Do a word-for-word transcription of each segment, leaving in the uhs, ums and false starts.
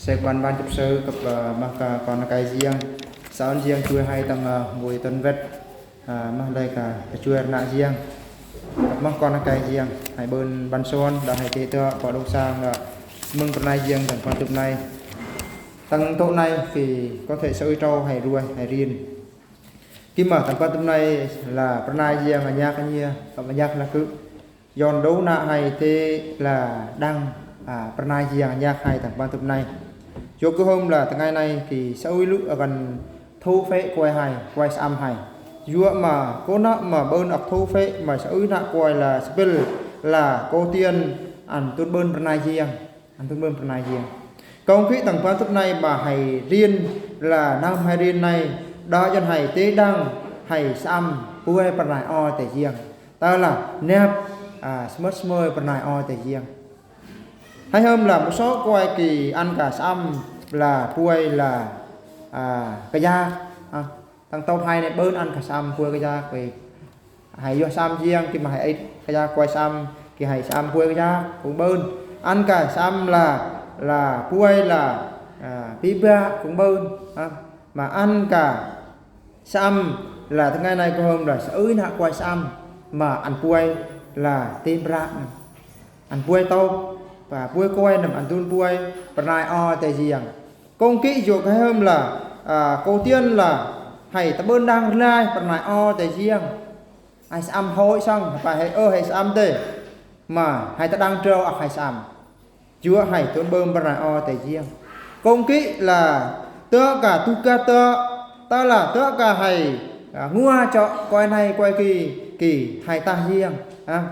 Sek ban ban chụp sơ kăp, ơ, mah kơ kon năkai jiăng. Sa ơn jiăng chuai hai tăng, ơ, mui tơn wet. Ơ, mah lai kơ chuai rnă jiăng. Kăp mah kon năkai jiăng. Hai bơn ban son, đa hai tê tơ, kơ đông sang, đa mơ̆ng pơnai jiăng tăng pơtŭp nai. Tăng tŭ nai, thì có thể sa ơi trâu hai ruai, hai rin. Kima tăng pơtŭp nai la pơnai jiăng anyak ania, kăp anyak la kơ. Yon đô nă hai tê la đăng, à, pơnai jiăng anyak hai tăng pơtŭp nai. Yua kơ hôm la tơngai nai kơ sa ơi lŭ akan thu phê kuai hai, kuai sam hai. Yua mă, kơ nă mă bơn ăk thu phê mă sa ơi nă kuai la spil la kơ tiên ăn tŭn bơn pơnai jiăng. Ăn tŭn bơn pơnai jiăng. Kông kí tăng pơtŭp nai mă hai rin la năm hai rin nai, đa yon hai tê đăng, hai sam, puai pơnai o tê jiăng. Tơ la, nep, à, smơt smơi pơnai o tê jiăng. Hai hôm la, mă sŏ kuai kơ ăn kơ sam la puai la, à, kơ jak, à, tăng tŭp hai nai bơn ăn kơ sam puai kơ jak, kơ hai yua sam jiăng, kima hai ơi kơ jak kuai sam, kơ hai sam puai kơ jak, kông bơn. Ăn kơ sam la, la puai la, à, pi ba, kông bơn, à, mă ăn kơ sam la tơngai nai kơ hôm la, sa ơi nă kuai sam, mă ăn puai la tê bra nă. Ăn puai tŭp, pă puai kuai năm ăn tŭn puai, pơnai o tê jiăng. Kông kí yua kơ hôm la, à, kơ tiên la, hai tơ bơn đăng rlai, pơnai o tê jiăng. Hai sam hơi săng, pă hai ơ hai sam tê. Mă, hai tơ đăng trâu ăk hai sam. Yua hai tŭn bơn pơnai o tê jiăng. Kông kí la, tơ kơ tu kơ tơ, tơ la tơ kơ hai, à, ngua chŏ kuai nai kuai kơ, kơ hai tah jiăng. À.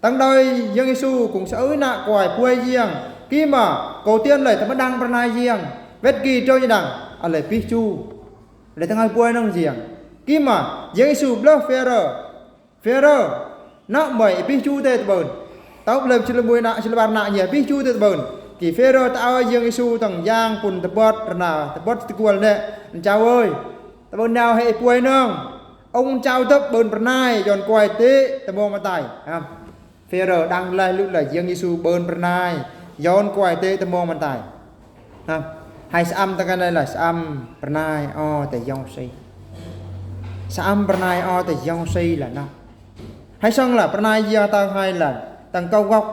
Tăng đơi Yang Yêsu kông sa ơi nă kuai puai jiăng. Kima, kơ tiên lơi tơ bơn đăng pơnai jiăng. Wet kơ trâu nhi đăng, à lơi pih chu. Lơi tơngai puai nong jiăng. Kima, Yang Yêsu blơh Phêrô. Phêrô, nă mơi pih chu tê tơ bơn. Tŭp lơi chil mui nă, chil bar nă nhi pih chu tê tơ bơn. Kơ Phêrô tơ ao Yang Yêsu tăng yang pŭn tơbăt rnă, tơbăt tơkual nê, ăn chao ơi. Tơ bơn nao hai puai nong. Ong chao tŭp bơn pơnai, yon kuai tê, tơmong mơtai. Ha. Phêrô đăng lai lŭ la Yang Yêsu bơn pơnai, yon kuai tê tơmong mơtai. Ha. Hai sam tơngai nai la sam pơnai o tê yong si. Sam pơnai o tê yong si la nă. Hai săng la pơnai jiăng tăng hai la, tăng kâu gŏk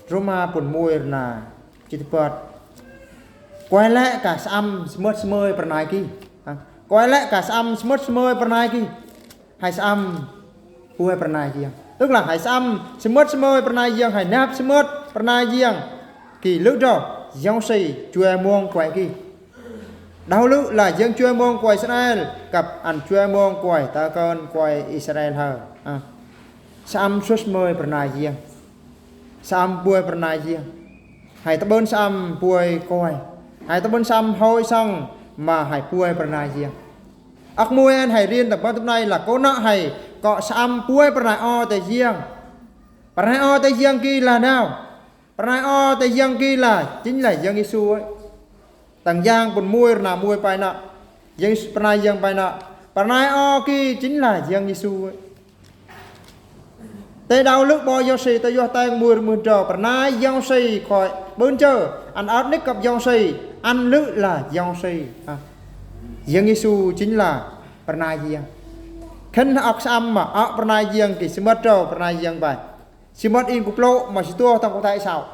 Rôma pŭn mui rnă, chit păt. Kuai lĕ kơ sam smơt smơi pơnai kơ. Ha. Kuai lĕ kơ sam smơt smơi pơnai kơ. Hai sam puai pơnai jiăng. Tức là hai sam smơt smơi pơnai jiăng, hai nep smơt pơnai jiăng. Kơ lŭ đô, yong si, chuai mong kuai kơ. Đao lŭ la jiăng chuai mong kuai Israel, kăp ăn chuai mong kuai, tơ kơn kuai Israel hơ. À. Sam smơt smơi pơnai jiăng. Sam puai pơnai jiăng. Hai tơ bơn sam puai kuai. Hai tơ bơn sam hơi săng mă hai puai pơnai jiăng. Ăk mui ăn hai rin tăng pơtŭp nai la kơ nă hai kơ sam puai pơnai o tê jiăng. Pơnai o tê jiăng kơ la nao. Pơnai o tê jiăng kơ la, chính là Yang Yêsu ơi. Tăng yang pŭn mui rnă mui pai nă. Yang Yêsu pơnai yang pai nă. Pơnai o kơ chính là Yang Yêsu ơi. Tê đao lŭ bơ yong si tơ yua tang mui mưh trô. Pơnai yong si kuai bơn chơ. Ăn ăt nik kăp yong si. Ăn lŭ la yong si. Ha. Yang Yêsu chính là pơnai jiăng. Khân ăk sam mă, ăk pơnai jiăng kơ smơt trô pơnai jiăng pai. Smơt in kơ plŏ mă si tuh tăng kơ tai sao.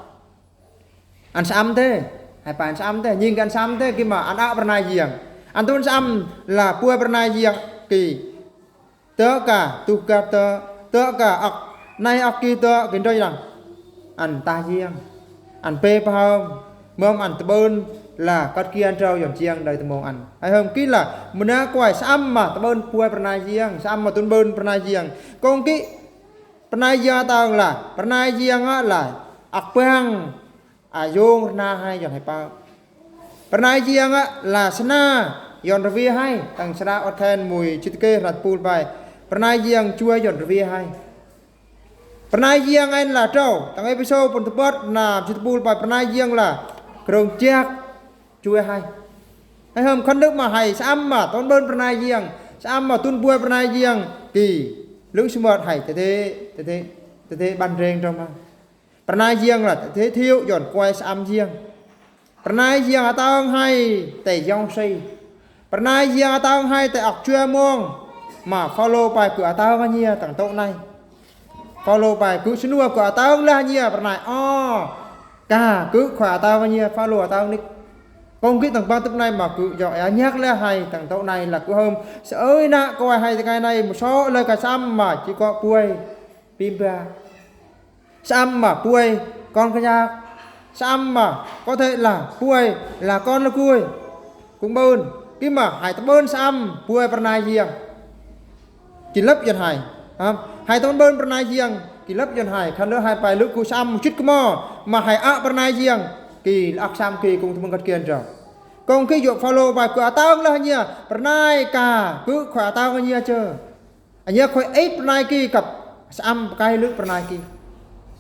Ăn sam tê, hai pai ăn sam tê, nhing kơ ăn sam tê, kơ mă ăn ăk pơnai jiăng. Ăn tŭn sam la puai pơnai jiăng kơ. Tơ kơ, tu kơ tơ, tơ kơ ăk, nai ăk kơ tơ, kơ trôi lăng. Ăn tah jiăng. Ăn pê pơhơm, mơm ăn tơ bơn, la kơt kian trâu yon jiăng đơi tơmong ăn. Hai hôm kơ la, mơnă kuai sam mă tơ bơn puai pơnai jiăng, sam mă tŭn bơn pơnai jiăng. Kông kơ, pơnai jiăng tăng la, pơnai jiăng ngă la, ăk păng, a yong rnă hai yon hai pă. Pơnai jiăng ngă la sơnă yon rvê hai, tăng Sơnă Ôt Khen mui chit kơ rnă tơpul pai. Pơnai jiăng chuai yon rvê hai. Pơnai jiăng ăn la trâu, tăng Êphêsô pŭn tơpăt rnă chit tơpul pai pơnai jiăng la krông jak chuai hai. Hai hôm khân đơ̆k mă hai, sam mă tŭn bơn pơnai jiăng, sam mă tŭn puai pơnai jiăng, kơ lŭ smơt hai, tê tê, tê tê, tê tê băn reng trâu mă. Pơnai jiăng la, tê tê thiu yon kuai sam jiăng. Pơrnai Yang atang hai tơ yong si. Pơrnai Yang atang hai tơ ŏk jua mong. Mă Phao-lô pai gŭ atang nia tang tŏ nai. Phao-lô pai gŭ sơnua gŭ atang lah nia pơrnai. Ơ, ka gŭ khua atang nia Phao-lô atang nik. Kông gĭt tang bang tŭp nai mă gŭ yŏk ơ nhăk lah hai tang tŏ nai lah gŭ hơm. Sơui nă kơ hai tơkai nai mơsŏ lơi ka săm mă či kŏ puai pim ba. Săm mă puai kon kơyak. Săm mă có thể là puai là con là kuai. Kông bơn. Kí mă hai tơbơn săm puai pơrnai Yang. Kí lăp Yang hai. Hai tơbơn pơrnai Yang. Kí lăp Yang hai. Khăn lơ hai pai lŭ gŭ săm mŭt kơ mă. Mă hai ăk pơrnai Yang. Kí ăk săm kí kông tơbơn kăt kian jao. Kông kí yua Phao-lô pai gŭ atang lah nia. Pơrnai ka gŭ khua atang nia chơ. Ania khoi ĕp pơrnai ki kăp săm pơkai lŭ pơrnai ki.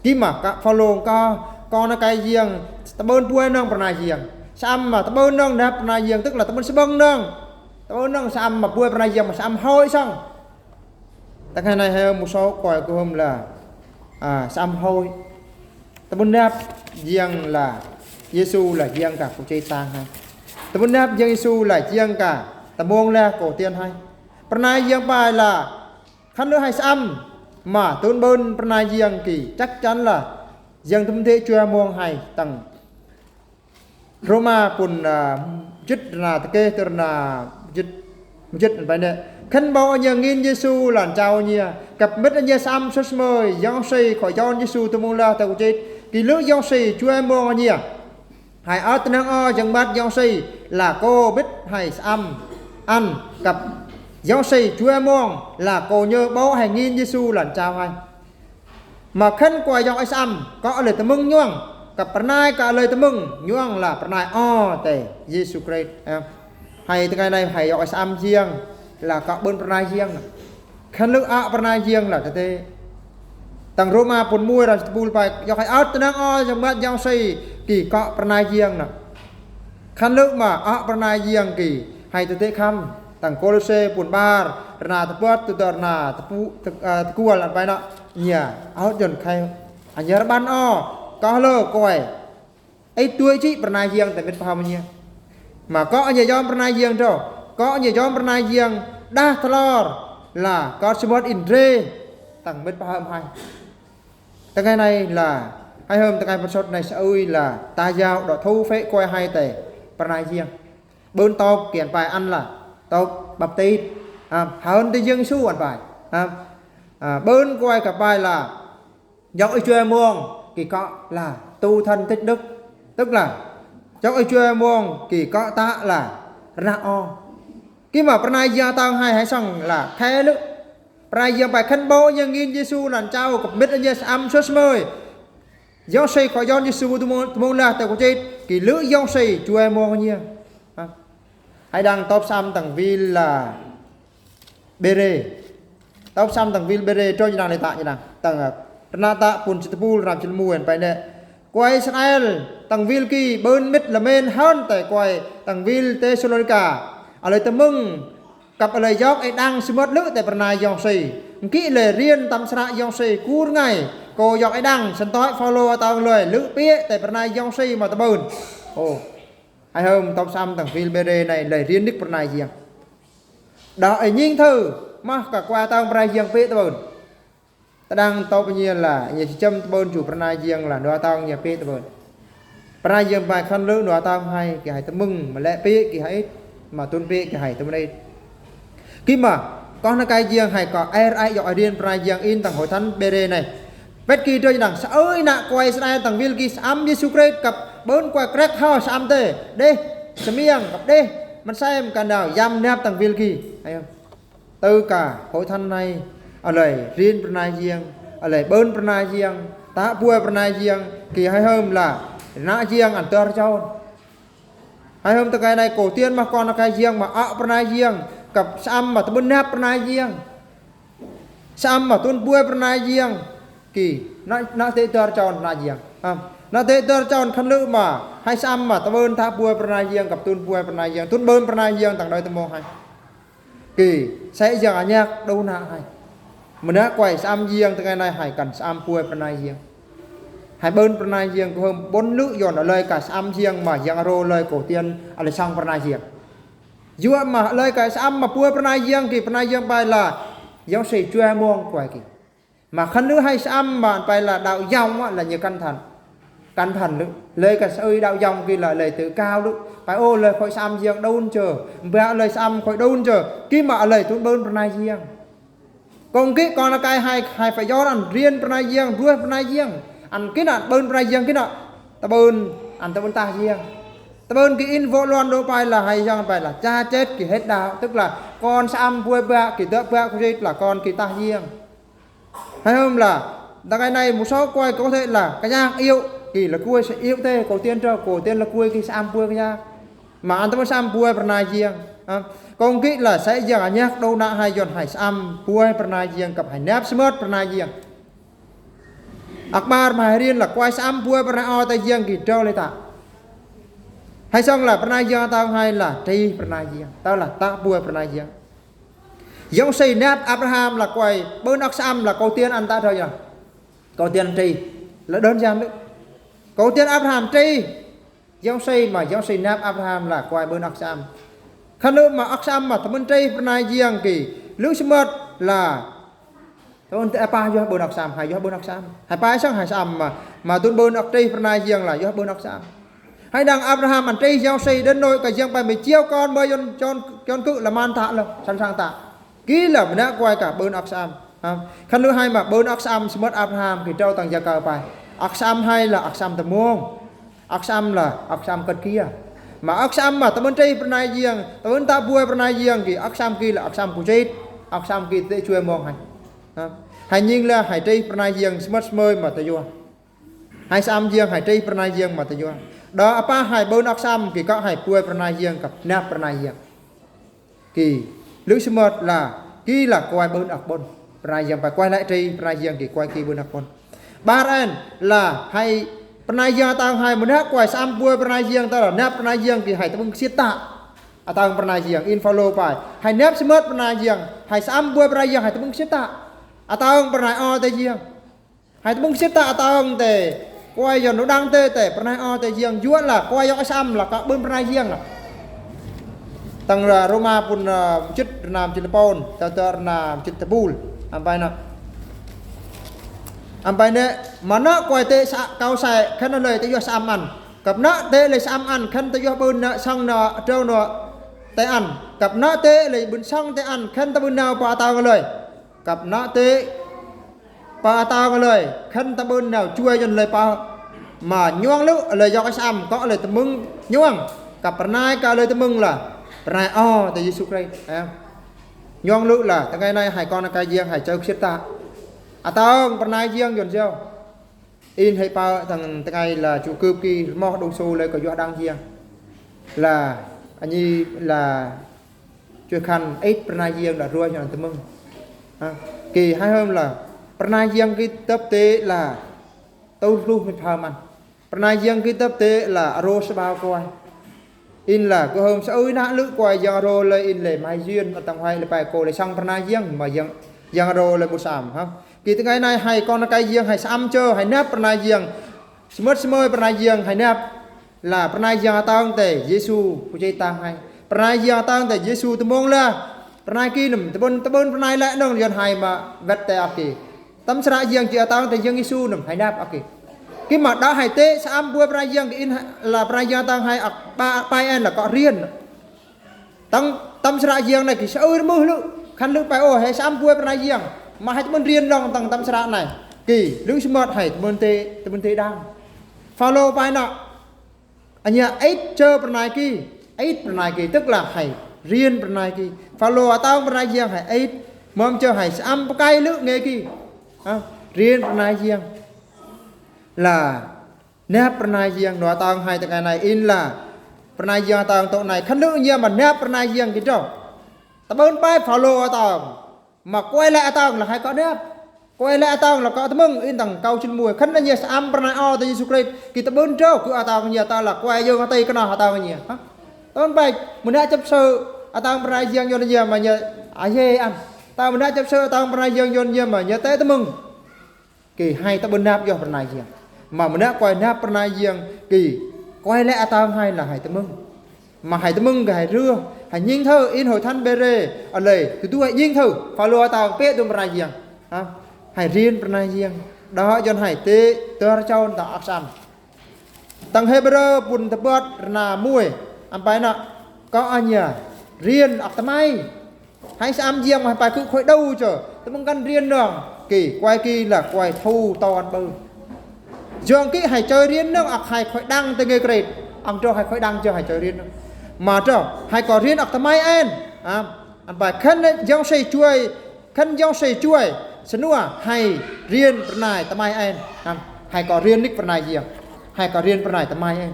Kí mă ka Phao-lô ka kon nă kai Yang tơbơn puai nong pơrnai Yang. Săm mă tơbơn nong năp pơrnai Yang tức là tơbơn sơbơ̆ng nong. Tơbơn nong săm mă puai pơrnai Yang mă săm hơi song. Tang hai nai hơi mơsŏ koi gŭ hơm lah. Săm hơi. Tơbơn năp Yang lah Yêsu lah Yang ka kơchit tang hai. Tơbơn năp Yang Yêsu lah Yang ka tơmông lah kơ tiên hai. Pơrnai Yang pai lah khăn lơ hai săm mă tŭn bơn pơrnai Yang kí chắc chắn lah Yang tơm tê jua mong hai tang. Rôma pŭn jĭt rơna tơkê tơ rơna jĭt mơjĭt ăn pai nĕ. Khân bâu ania ngin Yêsu lăn chao ania kăp mĭt ania săm sơ̆ mơi yong si khỏi Yon Yêsu tơmông lah tơ kơchit kí lŭ yong si jua mong ania. Hai ăt tơnăng ơ Yang Bơngăt Yong Si lah kơ bit hai săm ăn kăp yong si jua mong lah kơ nhơ bâu hai ngin Yêsu lăn chao hai. Mă khân kua yong ơi săm kơ lơi tơmưng nhuang kăp pơrnai kơ lơi tơmưng nhuang lah pơrnai ơ tơ Yêsu Krist. Hai tơkai nai hai yong ơi săm Yang lah kơ bơn pơrnai Yang. Khăn lŭ ăk pơrnai Yang lah tơtê. Tang Rôma pŭn muai rơna jĭt tơpul pai yong hai ăt tơnăng ơ Yang Bơngăt Yong Si kí kơ pơrnai Yang nă. Khăn lŭ mă ăk pơrnai Yang kí hai tơtê khăm. Tang Kôlôse pŭn bar rơna tơpăt tơdơi rơna tơpŭ tơkual ăn pai nă. Nia ăt yơn khai ania rơbăn ơ kơ lơ koi. Ơi tui či pơrnai Yang tơ mĭt pơhăm ania. Mă kơ ania yom pơrnai Yang dro kơ ania yom pơrnai Yang đah tơlor lah kơ sơmơ̆t in dre tang mĭt pơhăm hai. Tơkai nai lah hai hơm tơkai pơsŏt nai sơui lah ta yao đŏ thu phê koi hai tơ pơrnai Yang. Bơn tŏp kian pai ăn lah tŏp baptit. Hơn tơ Yang Yêsu ăn pai. Bơn koi kăp pai lah yong ơi jua mong kí kơ là tu thần tích đức. Tức là yong ơi jua mong kí kơ ta là rơna ơ. Kí mă pơrnai Yang tang hai hai song lah khai lŭ. Pơrnai Yang pai khân bâu ania ngin Yêsu lăn chao kăp mĭt ania săm sơ̆ mơi yong si khỏi Yon Yêsu tơmông lah tơ kơchit kí lŭ yong si jua mong ania. Hai đang tŏp săm tang vil lah Bêrê. Tŏp săm tang vil Bêrê trô nia đang lĕ ta nia đang. Tang rơna ta pŭn jĭt tơpul rơna jĭt muai ăn pai nĕ. Kua Israel tang vil kí bơn mĭt lơmen hơn tơ kua tang vil Têsalônika. Lơi tơmưng kăp lơi yŏk ơi đang sơmơ̆t lŭ tơ pơrnai Yong Si. Kí lơi rien tăm sră Yong Si kur ngai kơ yŏk ơi đang sơntoi Phao-lô atang lơi lŭ pia tơ pơrnai Yong Si mă tơbơn. Ơ. Hai hơm tŏp săm tang vil Bêrê nai lơi rien nik pơrnai Yang. Đah ơi nhing thơ mă kơ kua atang pơrnai Yang pia tơbơn. Tơdang tŏp ania lah ania či chăm tơbơn chu pơrnai Yang lah nua atang ania pia tơbơn. Pơrnai Yang pai khăn lŭ nua atang hai kí hai tơmưng mă lĕ pia kí hai mă tŭn pia kí hai tơmưng. Kí mă kơ nă kai Yang hai kơ ai rai yŏk ơi rien pơrnai Yang in tang Hội Thánh Bêrê nai. Pet kí trô nia đang sơui nă kua Israel tang vil kí săm Yêsu Krist kăp bơn kua krek hơ săm tê đeh sơmiăng kăp đeh măn sem kăn đao yăm năp tang vil kí. Tơ ka Hội Thánh nai lơi rien pơrnai Yang, lơi bơn pơrnai Yang, ta puai pơrnai Yang kí hai hơm lah rơna Yang ăn tơr chon. Hai hơm tơkai nai kơ tiên mă kơ nă kai Yang mă ăk pơrnai Yang kăp săm mă tơbơn năp pơrnai Yang. Săm mă tŭn puai pơrnai Yang kí nă tê tơr chon pơrnai Yang. Nă tê tơr chon khăn lŭ mă hai săm mă tơbơn ta puai pơrnai Yang kăp tŭn puai pơrnai Yang tŭn bơn pơrnai Yang tang đơi tơmông hai. Kí sĕ Yang ăt nhăk đô nă hai. Mơnă kua săm Yang tơkai nai hai kăn săm puai pơrnai Yang. Hai bơn pơrnai jiăng gơhơm bôn lŭ yon alơi kơ sơăm jiăng mă yang ro alơi kô̆ tiên alơi sŏng pơrnai jiăng. Yua mă alơi kơ sơăm mă bue pơrnai jiăng kơ pơrnai jiăng pai la yŏng si jua mông kuai kơ. Mă khân lŭ hai sơăm mă pai la đăo yŏng mă la ñu căng thẳng. Căng thẳng lŭ. Alơi kơ sơui đăo yŏng kơ la alơi tự cao lŭ. Pai ô alơi khôi sơăm jiăng đôn jơ. Bă alơi sơăm khôi đôn jơ. Kơ mă alơi tŭn bơn pơrnai jiăng. Kông kĭ kon akai hai, hai phải yon ăn rien pơrnai jiăng, bue pơrnai jiăng. Ăn kĭ nă bơn pơrnai jiăng kĭ nă. Tơbơn, ăn tơbơn tah jiăng. Tơbơn kĭ in vô loan đô pai la hai yang pai la. Cha chết kĭ hết đạo. Tức là kon sơăm bue bă kĭ dă bă kơ jêt la kon kĭ tah jiăng. Hai hôm la, đăng ai nai một số kuai có thể là cái yang iu, kĭ la kuai sẽ iu tê, kô̆ tiên trơ, kô̆ tiên la kuai kĭ sơăm bue cái yang. Mă ăn tơbơn sơăm bue pơrnai jiăng. Ha? Kông kĭ la sơ̆ jiăng anhăk đô nă hai yon hai sơăm bue pơrnai jiăng kăp hai năp sơmơt pơrnai jiăng. Akbar mă hai rien la kuai sơăm bue pơrnai o ta jiăng kĭ đô lê ta. Hai sŏng la pơrnai jiăng tơng hai la tri pơrnai jiăng. Tơl la ta bue pơrnai jiăng. Yŏng si năp Abraham la kuai bơn ŏk sơăm la kô̆ tiên ăn ta thoi yă. Kô̆ tiên tri. La đơn giản lŭ. Kô̆ tiên Abraham tri. Yŏng si mă, yŏng si năp Abraham la kuai bơn ŏk sơăm. Khân lŭ mă ŏk sơăm mă tơmơ̆n tri pơrnai jiăng kĭ. Lŭ sơmơt la. Tơmơ̆n tê apa yua bơn ŏk sơăm, hai yua bơn ŏk sơăm. Hai pai sŏng hai sơăm mă, mă tŭn bơn ŏk tri pơrnai jiăng la yua bơn ŏk sơăm. Hai đăng Abraham ăn tri yŏng si đến nỗi kơ jiăng pai mă chiêu con mơ yon chon, chon kư la man ta la, sẵn sàng ta. Kĭ la mă nă kuai kơ bơn ŏk sơăm. Ha? Khân lŭ hai mă bơn ŏk sơăm sơmơt Abraham kĭ trao tang Yakơ pai. Ŏk sơăm hai la ŏk sơăm tơmông. Ŏk sơăm la ŏk sơăm kơt kia. Mă ŏk sơăm mă tơmơ̆n tri pơrnai jiăng, tơmơ̆n ta bue pơrnai jiăng kĭ ŏk sơăm kĭ la ŏk sơăm pơjĭt, ŏk sơăm kĭ tê jua mông hai. Ha? Hai nhing la hai tri pơrnai jiăng sơmơt sơmơi mă tơ yua. Hai sơăm jiăng hai tri pơrnai jiăng mă tơ yua. Đa apa hai bơn ŏk sơăm kĭ kơ hai bue pơrnai jiăng kăp năp pơrnai jiăng. Kĭ, lŭ sơmơt la, kĭ la kuai bơn ŏk bôn. Pơrnai jiăng pai kuai lai tri, pơrnai jiăng kĭ kuai kĭ bơn ŏk bôn. Bar en la, hai pơrnai jiăng tơng hai mơnă kuai sơăm bue pơrnai jiăng tơl la, năp pơrnai jiăng kĭ hai tơbưng sita. Atơng pơrnai jiăng, in Phaolô pai. Hai năp sơmơt pơrnai jiăng, hai sơăm bue pơrnai jiăng hai tơbưng sita. Atơng pơrnai o tê jiăng. Hai tơbưng sita atơng tê, kuai yon nu đăng tê tê, pơrnai o tê jiăng yua la, kuai yon sơăm la, kơ bơn pơrnai jiăng la. Tang la Rôma pun, a, mơjĭt rơna mơjĭt la pôn, tơ tơ rơna mơjĭt tơpul. Ampai nă. Ampai nă, mă nă kuai tê sa, kâu sai, khân nă lơi tê yua sơăm ăn. Kăp nă tê lơi sơăm ăn, khân tê yua bơn nă, sŏng nă, trao nă, tê ăn. Kăp nă tê lơi bơn sŏng tê ăn, khân tê bơn nao pơ atơng lơi. Kăp nă tê pơ atơng lơi, khân tơbơn nao jua yon lơi pơ. Mă nhŏng lŭ lơi yŏk sơăm, kơ lơi tơmưng nhŏng. Kăp pơrnai kơ lơi tơmưng la. Pơrnai o tê Yêsu Krist. Ha. Nhŏng lŭ la, tơngai nai hai kon akai jiăng hai chơk sita. Atơng pơrnai jiăng yon jao. In hai pơ tang tơngai la chu kưp kĭ rơmoh đung su lơi kơ yua đang jiăng. La, ani la Chuê khăn ĭt pơrnai jiăng đa ruai nhŏng tơmưng. Ha, kĭ hai hôm la pơrnai jiăng kĭ tơp tê la tâu lu mĭt pham ăn. Pơrnai jiăng kĭ tơp tê la ro sơbao kuai. In la kơ hôm sa ơi nă lŭ kuai yang ro lơi in lĕ mai jiên atang huai lĕ pai kơ lĕ sŏng pơrnai jiăng mă yang, yang ro lơi bu sơăm ha. Kĭ tơngai nai hai kon akai jiăng hai sơăm chơ hai năp pơrnai jiăng. Sơmơt sơmơi pơrnai jiăng hai năp. La pơrnai jiăng atơng tê Yêsu pơjĭt tang hai. Pơrnai jiăng atơng tê Yêsu tơmông la. Pơrnai kĭ nơm tơbơn tơbơn pơrnai lĕ nơng yon hai mă wet tê ăp kĭ. Tơm sră jiăng kĭ atơng tê jiăng Yêsu nơm hai năp ăp kĭ. Kĭ mă đa hai tê sơăm bue pơrnai jiăng kĭ in la pơrnai jiăng atơng hai ăp pa, pai en la kơ rien. Tang tơm sră jiăng nai kĭ sa ơi rơmưh lŭ. Khăn lŭ pai ô hai sơăm bue pơrnai jiăng. Mă hai tơbơn rien lŏng tang tơm sră nai. Kĭ lŭ sơmơt hai tơbơn tê, tơbơn tê đang. Phaolô pai nă. Ăña ĭt chơ pơrnai kĭ, ĭt pơrnai kĭ, tức là hai rien pơrnai kĭ. Phaolô atơng pơrnai jiăng hai ĭt, mơm chơ hai sơăm pơkai lŭ nge kĭ. Ha, rien pơrnai jiăng. La năp pơrnai jiăng, nua atơng hai tơngai nai in la pơrnai jiăng atơng tŏ nai khăn lŭ ăña mă năp pơrnai jiăng kĭ trô. Tơbơn pai Phaolô atơng. Mă kuai lĕ atơng la hai kơ năp. Kuai lĕ atơng la kơ tơmưng in tang kâu chun mui. Khăn ăña sơăm pơrnai o tơ Yêsu Krist. Kĭ tơbơn trô kơ atơng ăña tơl la kuai yơng atei kơnă atơng ăña. Ha? Tơbơn pai mơnă chăp sơ atơng pơrnai jiăng yon ăña mă ăña aye ăn. Tơl mơnă chăp sơ atơng pơrnai jiăng yon ăña mă ăña tê tơmưng. Kĭ hai tơbơn năp yua pơrnai jiăng. Mă mơnă kuai năp pơrơnai yang kơ kuai lĕ ataong hai la hai tơmơng. Mă hai tơmơng kơ hai rưh, hai ñing thơ in Hội Thánh Bêrê, alei, tơdu hai ñing thơ, Phao-lô ataong pĕ tơm pơrơnai yang. Ha? Hai rien pơrơnai yang. Đa hŏ yon hai tê, tơr chon ta ăk săn. Tang Hêbrơ pŭn tơbăt rơna muai, ăn pai nă, kơ anh ya, rien ăk tơmai. Hai sơăm jiăng mă hai pai kư̆ khôi đu chơ. Tơmơ̆ng kăn rien nơ̆ng. Kơ, kuai kơ la kuai thu ton bơ̆n. Yong kơ hai chơ rien nơ̆ng ăk hai khôi đăng tơ ngơi kret. Ăn trô hai khôi đăng chơ hai chơ rien nơ̆ng. Mă trô, hai kơ rien ăk tơmai en. Ha, ăn pai khân yong sei chuai, khân yong sei chuai. Sơnua hai rien pơrơnai tơmai en. Ha, hai kơ rien nik pơrơnai jiăng. Hai kơ rien pơrơnai tơmai en.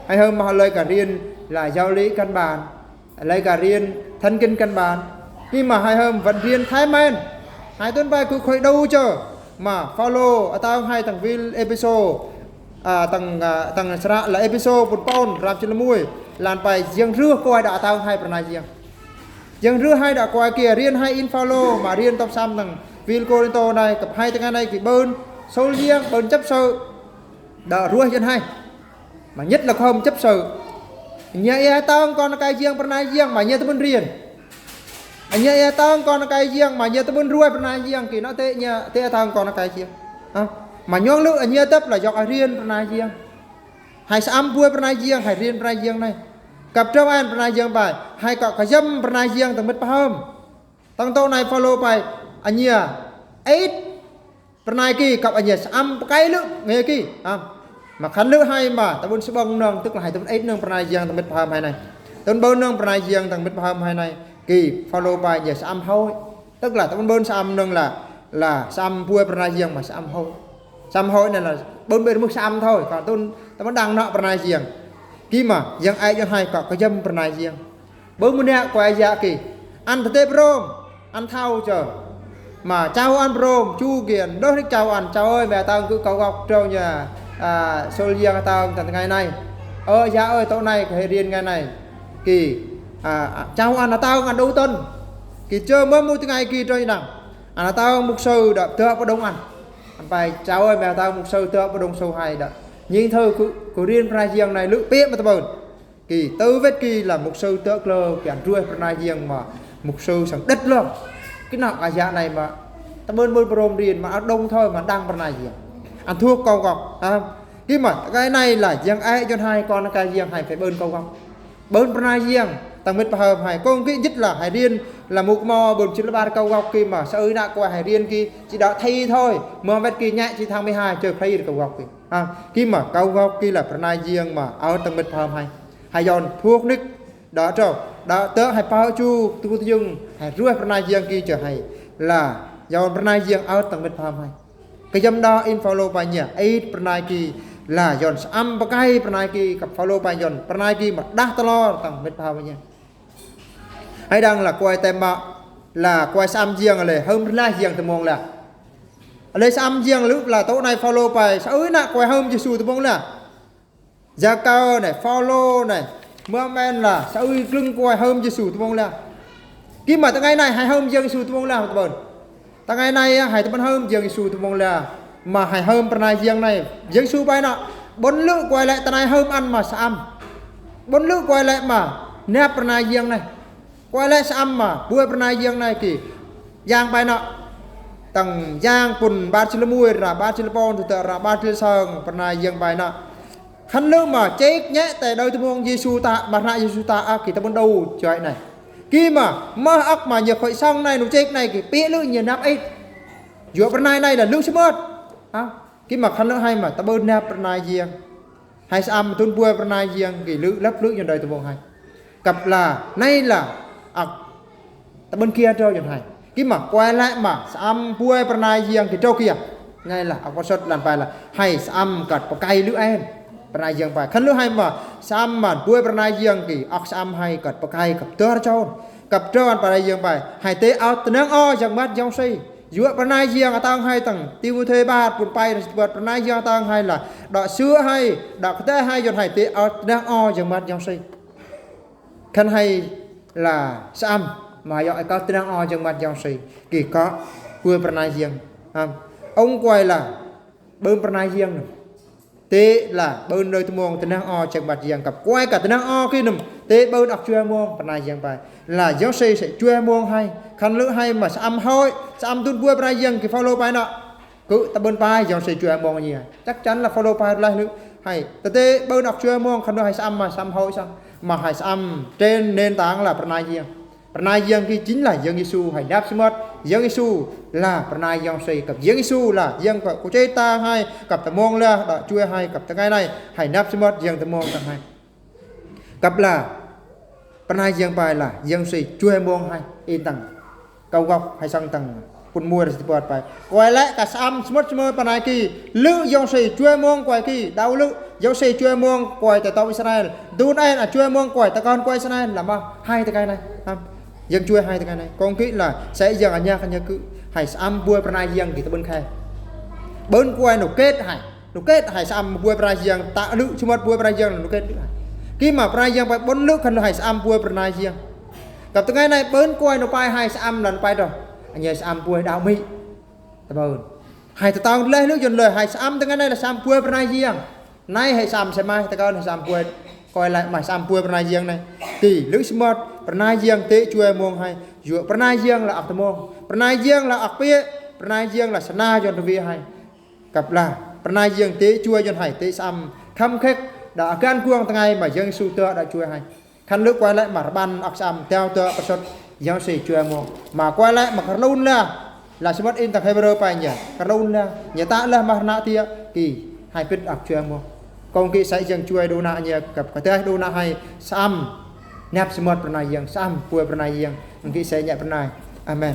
Hai hơm mă lơi kơ rien la giáo lý căn bản. Lơi kơ rien thần kinh căn bản. Kơ mă hai hơm văn rien thái men. Hai tŭn pai kư̆ khôi đu chơ. Mă Phao-lô ataong hai tang vil Êphêsô. A, tang, a, tang sơră la Êphêsô pŭn pôn, răm jĭt lơmuai. Lăn pai jiăng rưh kuai đa ataong hai pơrơnai jiăng. Jiăng rưh hai đa kuai kơ rien hai in Phao-lô, mă rien tŏp săm tang vil Kôrintô nai, kăp hai tơngan nai kơ bơ̆n, sôl jiăng, bơ̆n chấp sự. Đa ruah yon hai. Mă nhất là khom chấp sự. Anh ya ataong kon kai jiăng pơrơnai jiăng, mă anh ya tơmơ̆n rien. Anh ya ataong kon kai jiăng, mă anh ya tơmơ̆n ruai pơrơnai jiăng, kơ nă tê anh ya, tê ataong kon kai jiăng. Ha? Mă nhŏng lư̆ anh ya tơp la yŏk hai rien pơrơnai jiăng. Hai sơăm buai pơrơnai jiăng, hai rien pơrơnai jiăng nai. Kăp trâu an pơrơnai jiăng pai, hai kơ kơjăm pơrơnai jiăng tang mĭt pơhơm. Tang tŏ nai Phao-lô pai, anh ya, êt pơrơnai kơ kăp anh ya sơăm pơkai lư̆, ngơi kơ. Ha. Mă khăn lư̆ hai mă, tơbŭn sơbŏng nơ̆ng, tức là hai tơbŭn êt nơ̆ng pơrơnai jiăng tang mĭt pơhơm hai nai. Tơbŭn bơ̆n nơ̆ng pơrơnai jiăng tang mĭt pơhơm hai nai. Kơ Phao-lô pai anh ya sơăm hơi. Tức là tơbŭn bơ̆n sơăm nơ̆ng la, la sơăm buai pơrơnai jiăng mă sơăm hơi. Sơăm hơi nai la bơ̆n bơ̆n mưh sơăm thôi. Kơ tŭn tơbŭn đăng nă pơrơnai jiăng. Kơ mă, yang ai yang hai kơ kơjăm pơrơnai jiăng. Bơ̆n mơnă kuai ya kơ. Ăn tơtê pơrôm. Ăn thao chơ. Mă chao ăn pơrôm. Chu kiên. Đôh nik chao ăn. Chao ơi, mă ataong kư̆ kâu gŏk trâu nha. A, sôl jiăng ataong tang tơngai nai. Ơ, ya ơi, tŏ nai kơ hai rien ngai nai. Kơ, a, a, chao ăn ataong ăn đu tơn. Kơ chơ mơ̆ mu tơngai kơ trâu nang. Ăn ataong mục sư đa tơ̆ pơđông ăn. Ăn pai chao ơi, mă ataong mục sư tơ̆ pơđông sâu hai đa. Ñing thơ kư̆, kư̆ rien pơrơnai jiăng nai lư̆ pĕ mă tơbŭn. Kơ tơ wet kơ la mục sư tơ̆ klơ, kơ ăn ruai pơrơnai jiăng mă mục sư săng đĕt lơ̆ng. Kơ nă kơ ya nai mă tơbŭn bơ̆n pơrôm rien mă ăn đông thôi mă đăng pơrơnai jiăng. Ăn thuốc kâu gŏk, ha. Kơ mă, tơngai nai la, yang ai yon hai kon kai jiăng hai phải bơ̆n kâu gŏk. Bơ̆n pơrơnai jiăng, tang mĭt pơhơm hai. Kông kơ jĭt la, hai rien, la mŭk mơ, bơ̆n či lăp bar kâu gŏk kơ mă, sa ơi nă kuai hai rien kơ, či đa thi thôi, mơ̆ wet kơ nhă či tháng mười hai, chơ khai kâu gŏk kơ. Ha, kơ mă, kâu gŏk kơ la pơrơnai jiăng mă, ăt tang mĭt pơhơm hai. Hai yon thuốc nik, đa trâu, đa tơ̆ hai pao chu, tu tu yung, hai ruai pơrơnai jiăng kơ chơ hai. La, yon pơrơnai jiăng ăt tang mĭt pơhơm hai. Kơjăm đa in Phao-lô pai anh ya, êt pơrơnai kơ, la yon sơăm pơkai pơrơnai kơ, kăp Phao-lô pai yon, pơrơnai kơ mă đah tơlor tang mĭt pơhơm anh ya. Hai đăng la kuai tơmă, la kuai sơăm jiăng lĕ, hơm rơlah jiăng tơmong la. Lĕ sơăm jiăng lư̆ la tŏ nai Phao-lô pai, sa ơi nă kuai hơm Yêsu tơmong la. Yakơ nai, Phao-lô nai, mơ̆ men la, sa ơi klưng kuai hơm Yêsu tơmong la. Kơ mă tơngai nai hai hơm jiăng Yêsu tơmong la, tơbŭn. Tơngai nai ya, hai tơbŭn hơm jiăng Yêsu tơmong la. Mă hai hơm pơrơnai jiăng nai, jiăng Yêsu pai nă, bŭn lư̆ kuai lĕ tơnai hơm ăn mă sơăm. Bŭn lư̆ kuai lĕ mă, năp pơrơnai jiăng nai. Kuai lĕ sơăm mă, buai pơrơnai jiăng nai kơ. Yang pai nă. Tang yang pŭn bar jĭt lơmuai, ră bar jĭt lơpon, tơtơ̆ ră bar jĭt lơsơng, pơrơnai jiăng pai nă. Khăn lư̆ mă, chĕk nhĕ tơ đơi tơmong Yêsu ta, mă ră Yêsu ta, a, kơ tơbŭn đu, choi nai. Kơ mă, mă ăk mă nhơ khôi sơng nai, nu chĕk nai kơ, pĕ lư̆ nhơ năp êt. Yua pơrơnai nai la lư̆ sơmơt. Ha? Kơ mă khăn lư̆ hai mă, tơbŭn năp pơrơnai jiăng. Hai sơăm tŭn buai pơrơnai jiăng kơ lư̆ lăp lư̆ yon đơi tơmong hai. Kăp la, nai la, ăk, tơbŭn kiơ trâu yon hai. Kơ mă, kuai lĕ mă, sơăm buai pơrơnai jiăng kơ trâu kiơ. Nai la, ăk pơsăt lăn pai la, hai sơăm kăt pơkai lư̆ en. Pơrơnai jiăng pai. Khăn lư̆ hai mă, sơăm mă, buai pơrơnai jiăng kơ, ăk sơăm hai kăt pơkai kăp tơr chon. Kăp trâu ăn pơrơnai jiăng pai. Hai tê ăt tơnăng ơ, jăng măt jăng si. Yua pơrơnai jiăng ataong hai tang, Timôthê bar pŭn pai, rơsơt pơrơnai jiăng ataong hai la, đa sư̆ hai, đa kơtê hai yon hai tê ăt tơnăng ơ, jăng măt jăng si. Khăn hai la sơăm, mă yua ăt tơnăng ơ, jăng măt jăng si. Kơ kơ, buai pơrơnai jiăng. Ha. Ong kuai la, bơ̆n pơrơnai jiăng nơ̆ng. Tê lah bơn lơi tơmông tơnăng o chơng băt yang, kăp kuai kơ tơnăng o kơnăm. Tê bơn ŏk jua mông pơnai yang pai, lah Yang Yêsu sơ̆ jua mông hai. Khăn lư̆ hai mă sơăm hơi, sơăm dŭn bue pơnai yang kơ Phôlô pai nă. Kơ tơbơn pai Yang Yêsu jua mông nhi hai. Chắc chắn lah Phôlô pai lah lư̆ hai. Tơdơi bơn ŏk jua mông, khăn lư̆ hai sơăm mă sơăm hơi sơ̆ng. Mă hai sơăm trên nền tảng lah pơnai yang. Pơnai yang kơ chính lah Yang Yêsu, hai năp sơmơ̆t Yang Yêsu lah pơnai Yang Yêsu, kăp Yang Yêsu lah yang kơ kơ chê ta hai, kăp tơmông lah đă jua hai, kăp tơngai nai hai năp sơmơ̆t yang tơmông tang hai. Kăp lah pơnai yang pai lah Yang Yêsu jua mông hai, in tang kâu gŏk hai sơ̆ng tang pŭn muai rơsơ̆ tơpơt pai. Kuai lĕ kơ sơăm sơmơ̆t sơmơ̆t pơnai kơ, lư̆ Yang Yêsu jua mông kuai kơ, đao lư̆ Yang Yêsu jua mông kuai tơtâu Israel. Dŭn en a jua mông kuai tơkon kuai Israel, lah mă hai tơkai nai. Ăm. Yang jua hai tơkai nai. Kông kơ lah sơ̆ yang a nhă kơ nhă kơ hai sơăm bue pơnai yang kơ tơbơn khai. Bơn kuai nô kết hai. Nô kết hai sơăm bue pơnai yang, ta lư̆ sơmơ̆t bue pơnai yang nô kết lư̆ hai. Kơ mă pơnai yang pai bơn lư̆ khăn lư̆ hai sơăm bue pơnai yang. Kăp tơngai nai bơn kuai nô pai hai sơăm lah nô pai đŏ. Anh hai sơăm bue đao mi. Tơbơn. Hai tơtâu leh lư̆ yơn lơi hai sơăm tơngai nai lah sơăm bue pơnai yang. Nai hai sơăm sơmai tơkon hai sơăm bue. Kuai lĕ mă sơăm bue pơnai yang nai. Kơ lư̆ sơmơ̆t pơnai yang tê jua mông hai. Yua pơnai yang lah ŏk tơmông. Pơnai yang lah ŏk pia. Pơnai yang lah sơnă yơn tơwi hai. Kăp lah pơnai yang tê jua yơn hai tê sơăm khăm khĕk đă akan kuang tơngai mă Yang Yêsu tơ đă jua hai. Khăn lư̆ kuai lĕ mă rơbăn ŏk sơăm teo tơ pơsŏt Yang Yêsu jua mông. Mă kuai lĕ mă kơlun lah. Lah sơmơ̆t in tang Hêbrơ pai nhă kơlun lah. Nhă ta lah mă nă tia kơ hai pit ŏk jua mông. Kông kơ sơ̆ yang jua đô nă nhă kăp kơ tơh đô nă hai sơăm năp sơmơ̆t pơnai yang, sơăm bue pơnai yang. Kông kơ sơ̆ nhă pơnai. Amen.